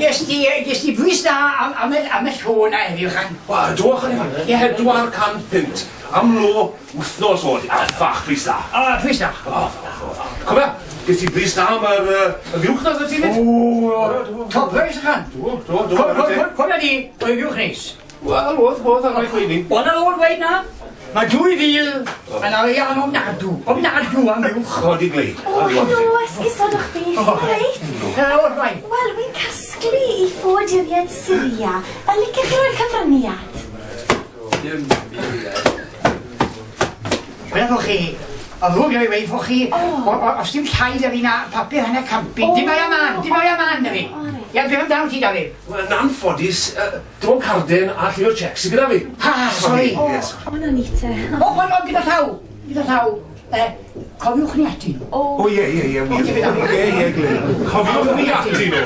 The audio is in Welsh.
Ges ti, ges ti bris da am, am, y, am y llo na heddiw, Chan? Wel, do, Chan Ifan. Ie. 400 punt am lo wythnos oed. A ffach pris da. O, pris da. O, o, o. Cofia, ges ti bris da am yr y fuwch na ti fyd? O, top price, Chan. Do, do, do. Cofia di, oedd fuwch neis. Wel, oedd, oedd, ar rai chweini. Ond ar ôl dweud na, mae 2000 yn arian ofnadw, ofnadw am fuwch. O, di gleid. O, helo, esgusodwch fi. O, reit. Helo, rhaid. Wel, wy'n casglu i ffoaduriaid Syria. A licech chi roi'r cyfraniad? Dim byd. Beth o'ch chi? O ddrwg i fi weud fo chi, O. os dim llai da fi na papur hanner 100 punt, dim o'i am, dim o'i am da fi. O, reit. Ie, beth amdano ti, Dafydd? Wel, yn anffodus, dim ond cardyn a llu o cheques sydd gyda fi. Ha, sorry. O, Yes. o, na ni te. O, gyda llaw, gyda llaw. Cofiwch ni ati nhw. O, ie, wir. Ie, Glyn. Cofiwch ni ati nhw.